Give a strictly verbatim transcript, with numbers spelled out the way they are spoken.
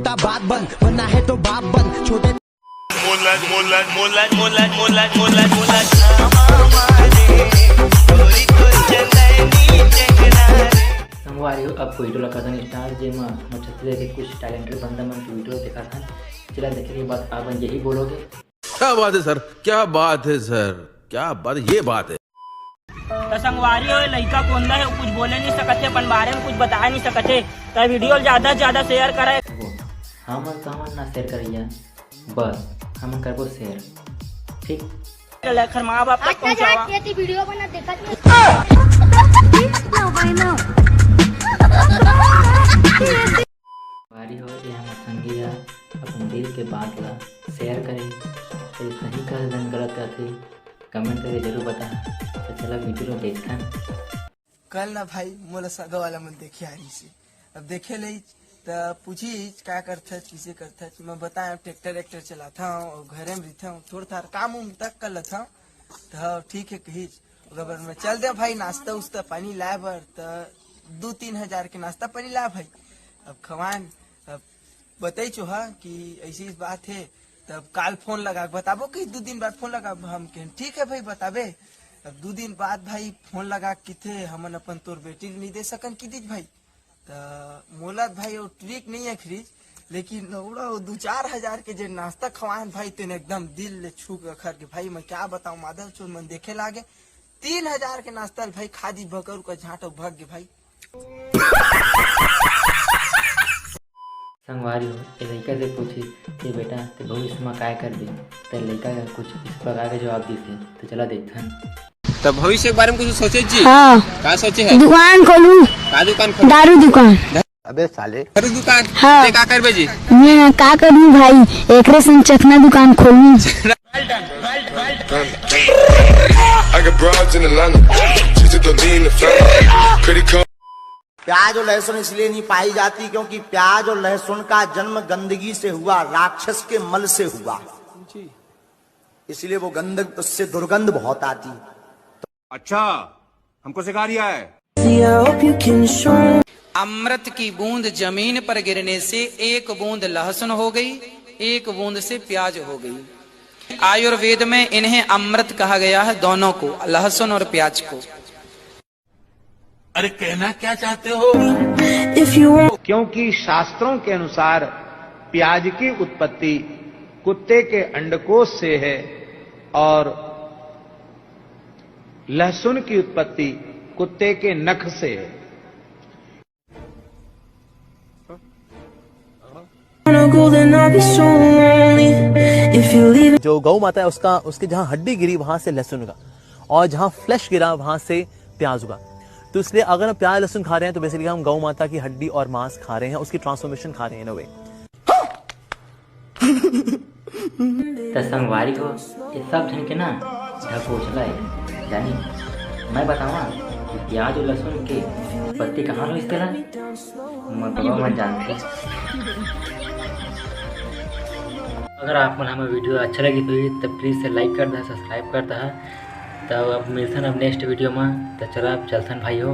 ता बात बन, बनना है तो बाप बन, छोटे। संगवारी हो, अब वीडियो ला करथन स्टार्ट, जेमा हमर छत्तीसगढ़ के कुछ टैलेंटेड बंदा मन के वीडियो देखत हन। चला देखे के बाद आप मन यही बोलोगे। क्या बात है सर, क्या बात है सर, क्या बात, ये बात है। त संगवारी हो, लइका कोंदा हे, कुछ बोले नहीं सकत हे, अपन बारे में कुछ बताए नहीं सकत हे। त वीडियो ज्यादा से ज्यादा शेयर करे। हमन तो हमन ना शेयर करइया, बस हमन करबो शेयर, ठीक? लेखर माँ बाप तक पहुँचावा। ये वीडियो बना देखत नहीं। बारी हो, ये हमर संगी ह अपन दिल के बात ला शेयर करे, तो सही कहे धन गलत कथे, कमेंट करके जरूर बता। तो चला वीडियो ला देखथन। कल ना भाई मोला सगा वाला मन देखे आ रही से, अब देखे ले त पूछिस का करथच, किसे करथच। मैं बताया ट्रैक्टर एक्टर चलाता हूँ और घरे में रहता हूँ, थोड़ा थार काम उम तक कर लेता हूँ। तो हाँ, ठीक है कहिस। ओकर बाद मैं चल दे भाई नाश्ता उस्ता पानी लाए बर, त दू तीन हजार के नाश्ता पानी ला भाई। अब खवान, अब बताई चोहा कि ऐसी इस बात है, तब काल फोन लगा के बताबो कि दू दिन बाद फोन लगा। हम कहें ठीक है भाई बताबे। अब दू दिन बाद भाई फोन लगा के किथे हमन अपन तोर बेटी ल नहीं दे सकन कि दीज भाई। त मोला भाई वो ट्रिक नहीं है खरीज, लेकिन ओड़ा वो दू चार हजार के जे नाश्ता खवाएन भाई, तेन एकदम दिल ले छू के अखर के भाई। मैं क्या बताऊं, माधव चोर मन देखे लागे, तीन हजार के नाश्ता ल भाई खा दी बकर का झांटो भग गे भाई। संगवारी हो, ए लइका से पूछी कि बेटा, ते भविष्य में काय करबे? ते लइका का कुछ इस प्रकार के जवाब दिस हे, तो चला देखथन। त भविष्य के बारे में कुछ सोचे जी? हाँ। का सोचे है? दुकान खोलूं। का दुकान खोलूं? दारू दुकान। अबे साले। दारू दुकान? हाँ। ते का करबे जी? मैं का करूं भाई, एकरे संग चखना दुकान खोलूं। I got broads in Atlanta. Just hit the lean, the family. Credit card. प्याज और लहसुन इसलिए नहीं पाई जाती क्योंकि प्याज और लहसुन का जन्म गंदगी से हुआ, राक्षस के मल से हुआ। इसलिए वो गंद, उससे दुर्गंध बहुत आती। अच्छा, हमको सिखा रिया है। अमृत की बूंद जमीन पर गिरने से एक बूंद लहसुन हो गई, एक बूंद से प्याज हो गई। आयुर्वेद में इन्हें अमृत कहा गया है, दोनों को, लहसुन और प्याज को। अरे कहना क्या चाहते हो? क्योंकि शास्त्रों के अनुसार प्याज की उत्पत्ति कुत्ते के अंडकोश से है और लहसुन की उत्पत्ति कुत्ते के नख से है। जो गौ माता है उसका, उसके जहाँ हड्डी गिरी वहाँ से लहसुन उगा और जहाँ फ्लैश गिरा वहाँ से प्याज उगा। तो इसलिए अगर हम प्याज लहसुन खा रहे हैं तो बेसिकली हम गौ माता की हड्डी और मांस खा रहे हैं, उसकी ट्रांसफॉर्मेशन खा रहे हैं इन अ वे। त संगवारी हो, ये सब झन के ना ढकोसला है, जानी। मैं बतावा कि प्याज और लहसुन के उत्पत्ति कहाँ होइस तेला, मैं बाबा मन जानते। अगर आप मन हमें वीडियो अच्छा लगी तो, तो प्लीज से लाइक कर दहा, सब्सक्राइब कर दहा। तब अब मिलथन अब नेक्स्ट वीडियो में। तो चला अब चलथन भाई हो।